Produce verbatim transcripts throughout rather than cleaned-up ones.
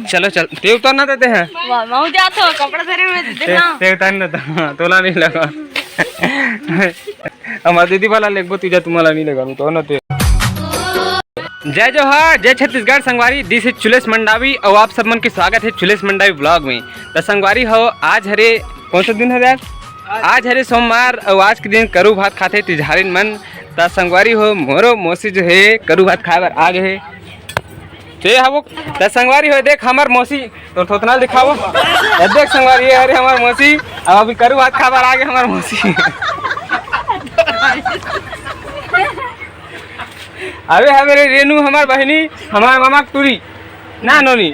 चलो चल, ते उतर ना देते हैं। वाह, मैं जात हो, कपड़ा धरे में ते, देखना। ते उतर ना तो, हाँ, तोला नहीं लगा। हमार दीदी वाला लेगबो तीजा तुम्हाला नहीं लगा, तो ना ते। जय जोहार, जय छत्तीसगढ़ संगवारी, this is चुलेश मंडावी और आप सब मन के स्वागत है चुलेश मंडावी vlog में। तो संगवारी हो, आज हरे, कौन सा दिन है यार? आज हरे सोमवार और आज के दिन करू भात खाथे तिजहारिन मन। त संगवारी हो, मोरो मौसी जो है करू भात खाए बर आ गए है। ते हवो, त संगवारी हो, देख हमर मौसी, तोर थोथना दिखाओ। ए देख संगवारी, ये हरे हमर मौसी, अब अभी करू भात खाए बर आ गए हमर मौसी। अबे हवे रे रेनू, हमार बहिनी, हमार मामा के टूरी ना नोनी।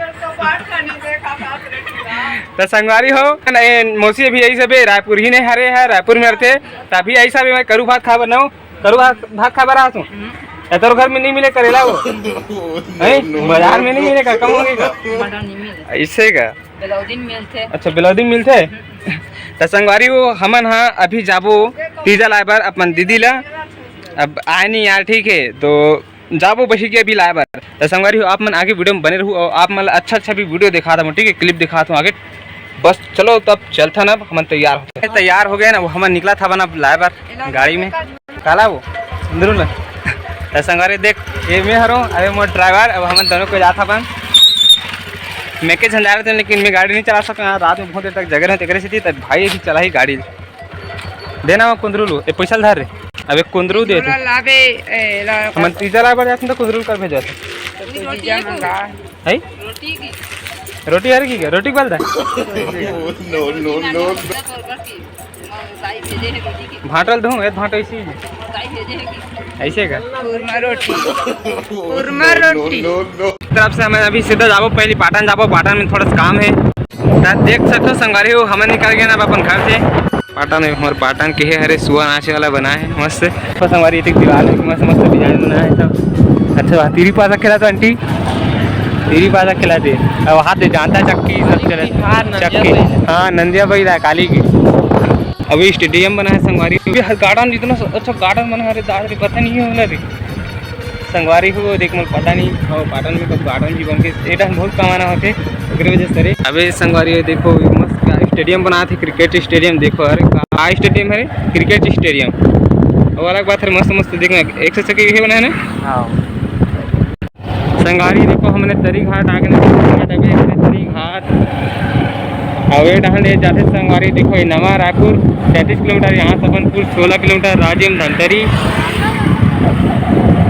त संगवारी हो, ए, मौसी अभी यही सबे रायपुर ही नहीं हरे है, रायपुर में रहते, तभी यही सबे मैं करू भात खा बनाओ, करू भात, भात खा बना तू। ए, तोर घर में नहीं मिले करेला वो, हैं? बाजार में नहीं मिले का, कम हो गई का? मटर नहीं मिले। ऐसे का? बेलौदी में मिलते। अच्छा, बेलौदी में मिलते। त संगवारी हो, हमन हा अभी जाबो पिज्जा लाए बर अपन दीदी ला। अब आए नहीं यार, ठीक है, तो जाबो बही के अभी लाए बर। त संगवारी हो, आप मन आगे वीडियो में बने रहू और आप मन ला अच्छा अच्छा भी वीडियो दिखात हूँ, ठीक है, क्लिप दिखात हूँ आगे। बस चलो तब चलथन, अब हमन तैयार हो, तैयार हो गए ना, वो हमन निकला था बना लाए बर गाड़ी में। काला वो अंदरू ना। त संगवारी देख, ये मैं हरो, अरे मोर ड्राइवर, अब हमन दोनों को जात हवन। मैं के झंझारे थे, लेकिन मैं गाड़ी नहीं चला सकता, रात में बहुत देर तक जगे रहे, तेकरे सेती त भाई अभी चला ही गाड़ी। देना वो कुंदरू लो, ए पैसा धर रे। अब एक कुंदरू दे दे। लाबे, ए, ला, हमन तीजा लाए बर जाथन त कुंदरू कर भेजत। तो जीजा मंगा। है? रोटी हर की क्या? रोटी बल दे। No, no, no। भांटल दूं, ए भांटो इसी। ऐसे का? कुरमा रोटी। कुरमा रोटी। तरफ से हमें अभी सीधा जाबो, पहली पाटन जाबो, पाटन में थोड़ा सा काम है। त देख सकते हो संगवारी हो, हमन निकल गए ना अब अपन घर से। पाटन में हमारे पाटन के हे हरे सुआ नाचे वाला बना है मस्त। तो संगवारी, एक दीवार में मस्त मस्त डिजाइन बना है सब। अच्छा, वहाँ तीरी पासा खेला तो आंटी, तीरी पासा खेला थे। अब हाथ दे जानता है चक्की सब चले। हाँ, नंदिया चक्की। भाई। हाँ, नंदिया भाई ला काली की। अभी स्टेडियम बना है संगवारी। अभी हर गार्डन, इतना स-, अच्छा गार्डन बना है रे दादा रे, पता नहीं है ना रे। संगवारी हो, देख, मोर पता नहीं, और पाटन में तो गार्डन भी बन के, ए time बहुत कमाना होथे, ओकरे वजह से रे। अबे संगवारी हो, देखो, ये मस्त स्टेडियम बना थे, क्रिकेट स्टेडियम। देखो, अरे, का स्टेडियम है रे? Cricket stadium. और अलग बात है, मस्त मस्त, देखना, एक से सके ये बना है ना? हाँ। संगवारी, देखो, हमने तरी घाट आ गए, तरी घाट। अउ ए डहन ले जाथे संगवारी, देखो, ये नवा रायपुर सैंतीस किलोमीटर, यहाँ से अपन कुल सोलह किलोमीटर राजिम धमतरी।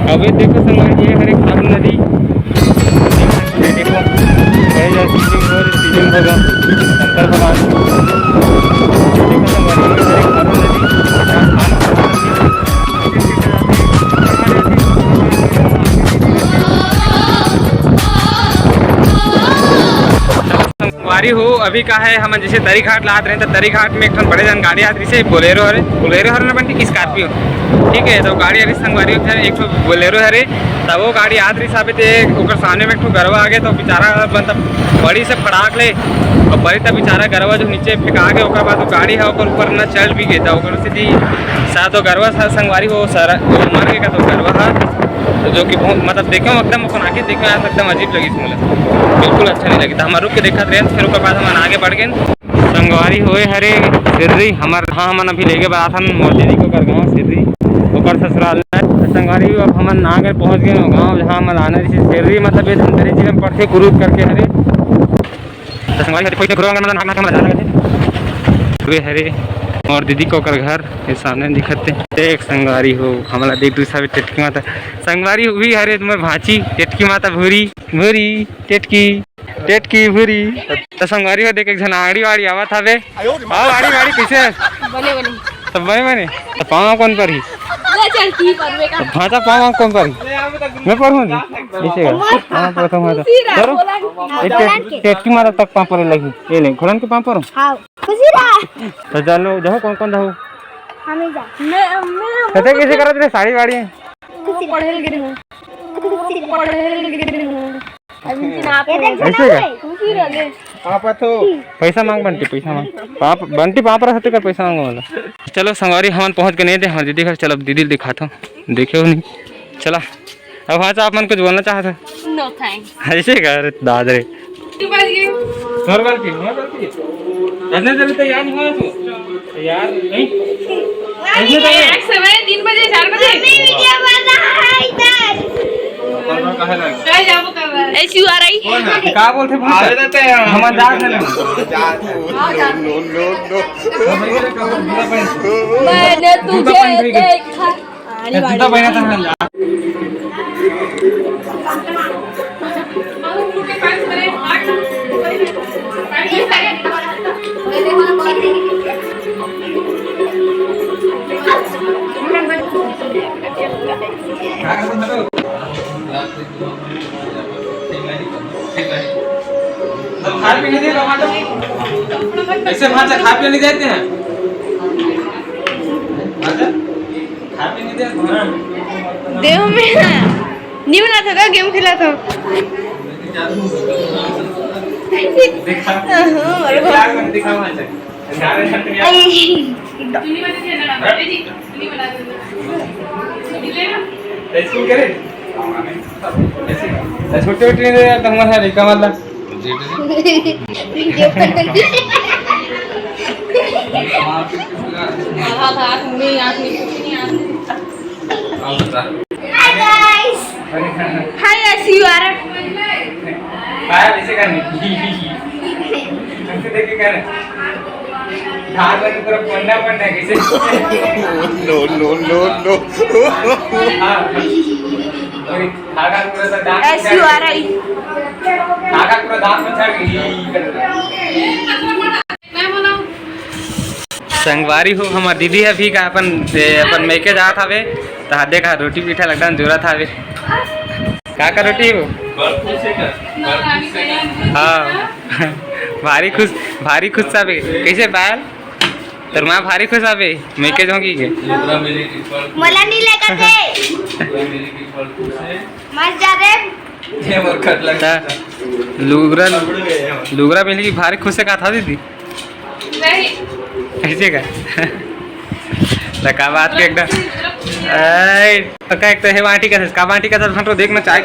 अब ये देखो संगवारी, ये हरे खारून नदी। ये देखो, वही जो शिवलिंग हो रहे, शिवलिंग भगवान, शंकर भगवान। देखो संगवारी, ये हरे खारून नदी। संगवारी हो, अभी का है, हमन जैसे तरी घाट ला आत रहे, तो तरी घाट में एक ठन बड़े जन गाड़ी आत रहिसे, बोलेरो हरे, बोलेरो हरे ना बंटी, कि स्कॉर्पियो, ठीक है, तो गाड़ी हरे संगवारी हो, एक ठो बोलेरो हरे, तब वो गाड़ी आत रहिस, अबे ते ओकर सामने में एक ठो गरवा आ गए, तो बेचारा मतलब बड़ी से फड़ाक ले, और बड़ी तब बेचारा गरवा जो नीचे फेंका गए, ओकर बाद वो गाड़ी है ओकर ऊपर ना चल भी गए, तो ओकर से शायद वो गरवा सा संगवारी हो सर, वो मर गए का तो गरवा हा, तो जो कि बहुत मतलब देखे हो एकदम अपन आके देखे हो, आज एकदम अजीब लगी मोला, बिल्कुल अच्छा नहीं लगी। तो हम रुक के देखत रहे, फिर ओकर बाद हमन आगे बढ़ गए। संगवारी होए हरे सिर्री हमर, हाँ, हमन अभी लेगे बर आथन मोर दीदी के ओकर गाँव सिर्री, ओकर ससुराल है। तो संगवारी अब हमन आ गए, पहुँच गए गाँव, जहाँ हमन आना रहिसे सिर्री, मतलब ये धमतरी जिला में पड़थे, कुरूद करके हरे। तो संगवारी हरे कोई घुरवा हमन नाक नाक हमन जा लगे वे हरे मोर दीदी के ओकर घर। ये सामने दिखत हे। देख संगवारी हो, हमला देख दूसरा भी टेटकी माता। संगवारी हुई हरे तुम्हार भांची, टेटकी माता भूरी, भूरी, टेटकी, टेटकी भूरी। तो संगवारी हो, देख एक झन आड़ी वाड़ी आवत हवे। आओ आड़ी वाड़ी, कैसे है? बने बने। सब बने बने? तो पाँव कौन पर ही? वो चलती पर बेटा। तो भांचा पाँव कौन पर ही? मैं पढ़ूँ जी। ऐसे का? हाँ, प्रथम है तो। करो। एक टेट-, टेटकी माता तक पाँव पर लगी। ये ले, घोड़न के पाँव पर। हाँ। खुशी रहा। तो जानो, जाओ, कौन कौन जाओ? हम ही जा। मैं, मैं, कते कैसे करत रहे साड़ी वाड़ी? खुशी रहा। पढ़े लगे रहे। पढ़े लगे रहे। अभी दिन आप ऐसे का? पापा तो पैसा मांग बंटी, पैसा मांग। पाप, बंटी पापा रहते कर पैसा मांगो वाला। चलो संगवारी, हमन पहुंच के नहीं दे हमारे दीदी घर। चलो दीदी ल दिखाता हूँ, देखे हो नहीं। चला, अब हाँ, आप मन कुछ बोलना चाहते हो? No thanks। ऐसे कर दाद रे। तू बात ये। तोर गलती, हमार गलती। इतने जल्दी तैयार नहीं हुआ तू। यार, नहीं। ऐसे तो नहीं। समय तीन बजे, चार बजे। मम्मी वीडियो बना है इधर। कहाँ जाबो कब? ऐसी आ रही। कौन है? का बोलते भाषा? हम अंदाज है ना। No, no, no, no। मैंने तुझे देखा। जूता पहना था ना। ऐसे भाषा खा पी नहीं देते हैं। देव में हाँ। न्यू ना था, गेम खेला था। छोटे छोटे यार, तो हमारा लड़का वाला। Hi guys। Hi, ऐसी बार। बाहर ऐसे करने। ऐसे देख के कर। धान में पूरा पन्ना पन्ना कैसे? No, no, no, no। हाँ। और धागा पूरा तो दांत में ऐसी चढ़ गई। धागा पूरा दांत में चढ़ गई। संगवारी हो, हमार दीदी अभी का अपन, ए, अपन मइके जात हवे, त देखा रोटी पीठा लगदन जोरत हवे। का का रोटी हो? हाँ, भारी खुश, भारी खुश हवे। कैसे पायल? तोर माँ भारी खुश हवे, मइके जाऊंगी के? मोला नहीं लेकर थे। मर जा रे। त लुगरा, लुगरा मिलगी भारी खुश हे का था दीदी? नहीं। कैसे का? त का बात के एकदम। ऐ, त का एक तो हे बाटी का, का बाटी का था, देखना चाहे।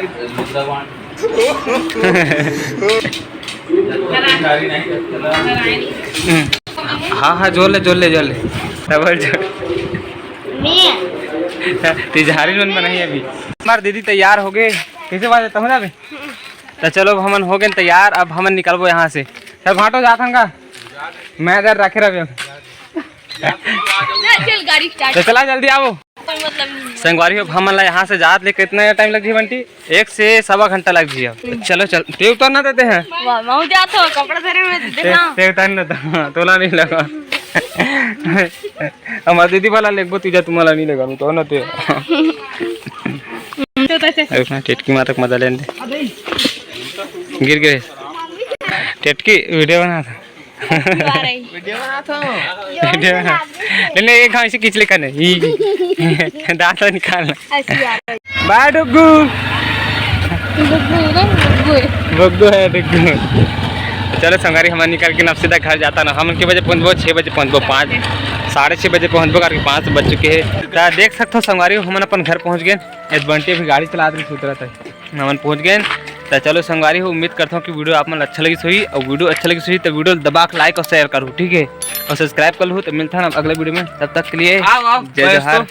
हाँ, हाँ, जोर ले, जोर ले, जोर ले। डबल जोर। मैं। तिजहारी लोन बनाई अभी। हमार दीदी तैयार हो गए। कैसे बात है, तहु जाबे? त चलो, अब हमन हो गए तैयार, अब हमन निकलबो यहाँ से। सब भाटो जात हन का? मैं इधर रखे रहे। चल, गाड़ी start। तो चला, जल्दी आवो। कोई मतलब नहीं है। संगवारी हो, हमन ला यहाँ से जात ले कितना टाइम लग जी बंटी? एक से सवा घंटा लग जी। अब चलो, चल, ते उतर ना देते हैं। वाह, मैं जात हूँ, कपड़ा धरे में ते, देखना। ते उतर ना तो, तोला नहीं लगा। हमार दीदी वाला लेगबो, तीजा तुम्हारा नहीं लेगा, तो ना ते। तो तैसे। अरे, अपना टेटकी मारक मजा लेने दे। गिर गए। टेटकी वीडियो बना था। वीडियो बना था। वीडियो बना। नहीं, नहीं, एक हाथ से खींच ले कने। ई। दांत निकालना। ऐसी आ रही। बाय डुग्गू। डुग्गू ना, डुग्गू है। डुग्गू है, डुग्गू। चलो संगवारी, हमन निकल के अब सीधा घर जाता ना। हमन के बजे पहुँचबो? छः बजे पहुँचबो। पाँच, साढ़े छः बजे पहुँचबो करके पाँच बज चुके हैं। त देख सकथो संगवारी, हमन अपन घर पहुँच गए। एदबंटी अभी गाड़ी चलात रहिस, उतरत हे। हमन पहुँच गए। त चलो संगवारी हो, उम्मीद करता हूँ कि वीडियो आप मन अच्छा लगिस होही, और वीडियो अच्छा लगिस होही तो वीडियो दबा के like और share करो, ठीक है, और subscribe कर लो। तो मिलता है अगले वीडियो में, तब तक के लिए आओ, आओ, जय जोहार।